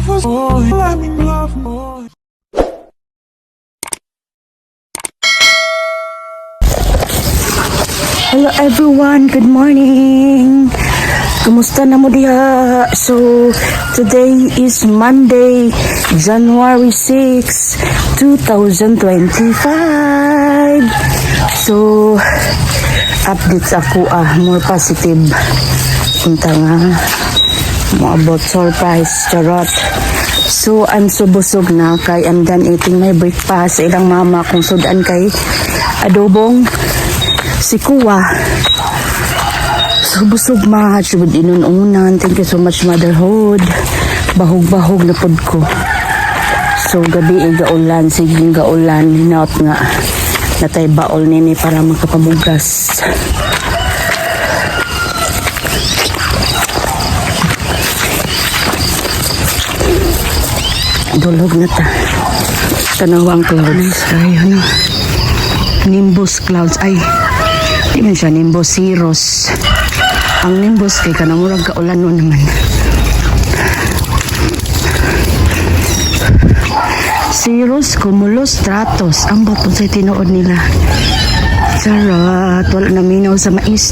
Oh, let me love more. Hello everyone, good morning. Kumusta na mo diha? So, today is Monday, January 6, 2025. So, updates ako more positive. Unta nga, moabot surprise, charot. So, I'm so busog na kay I'm done eating my breakfast. Ilang mama kung sudan kay adobong sikuwa. So, busog much with inununan. Thank you so much, motherhood. Bahog-bahog na pod ko. So, gabi ay gaulan. Sige gaulan. Hinaut nga natay baol nini para makapabugas. Dulog na ta. Tanawang clouds. Nice kayo, no? Nimbus clouds. Ay, di man siya nimbus cirrus. Ang nimbus kay kanang murag kaulan no naman. Cirrus, cumulus, stratus. Ang bot sa tinuod nila. Charot. Wala na minaw sa mais.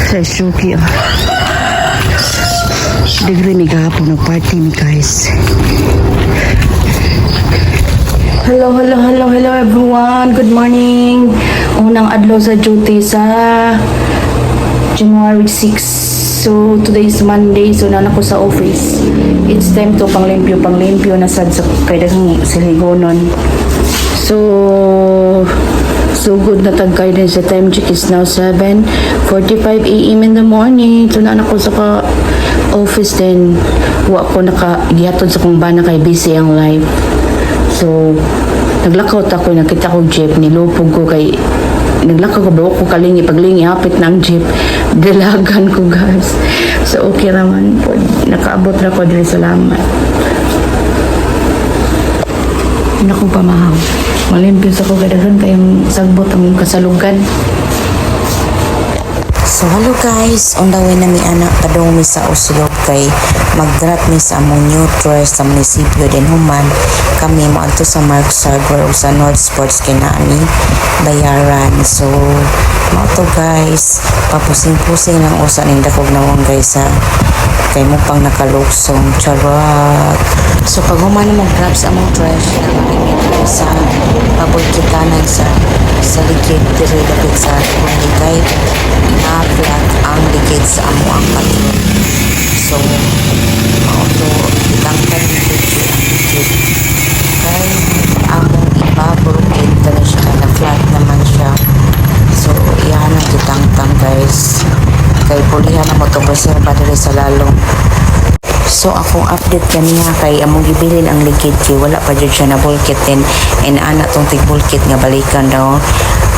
Sa Shuki, oh. Degree mi gahapon nag-party mi, guys. Hello, hello, hello, hello everyone. Good morning. Unang adlaw sa duty sa January 6. So, today is Monday. So, nana ko sa office. It's time to panglimpyo, panglimpyo na sad sa kay daghang siligonon. So, so good na tagkay din sa time check is now 7:45 a.m. in the morning. So, nana ko sa ka office then wa ko naka gihatod sa kong bana kay busy ang life. So, naglakaw ta ko, nakita ko jeep, nilupog ko kay naglakaw ko ba ko kalingi paglingi hapit na ang jeep, dalagan ko, guys. So okay raman po, nakaabot ra ko diri, salamat. Naku, pamahaw, malimpyo sa ko kay kayong sagbot ang kasalugan. So hello guys, on the way na mi anak padung mi sa Oslob kay magdrat mi sa among new tour sa munisipyo, din human kami moadto sa Mark's Hardware ug sa North Sports kay naa mi bayaran. So mao to guys, papusing-pusing lang usa ning dakog nawong guys sa kay mo pang nakaluksong, charot. So pag human na mag-grab sa among trash na kami sa pabulkitanan sa ligid diri dapit sa kundi kay na-flat ang ligid sa amo ang patron. So mao to, itangtang ni Juji ang ligid kay among ipaburukid na siya kay na-flat naman siya. So iyahan ang gitangtang guys kay pulihan na mo itong reserva diri sa lalong. So akong update kaniya kay among gibilin ang ligid kay wala pa jud siya na bulkit din and ana tong tigbulkit nga balikan daw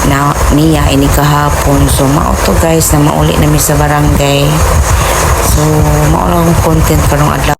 na niya ini kahapon. So mao to guys, na mauli na mi sa barangay. So mao lang ang content karong adlaw.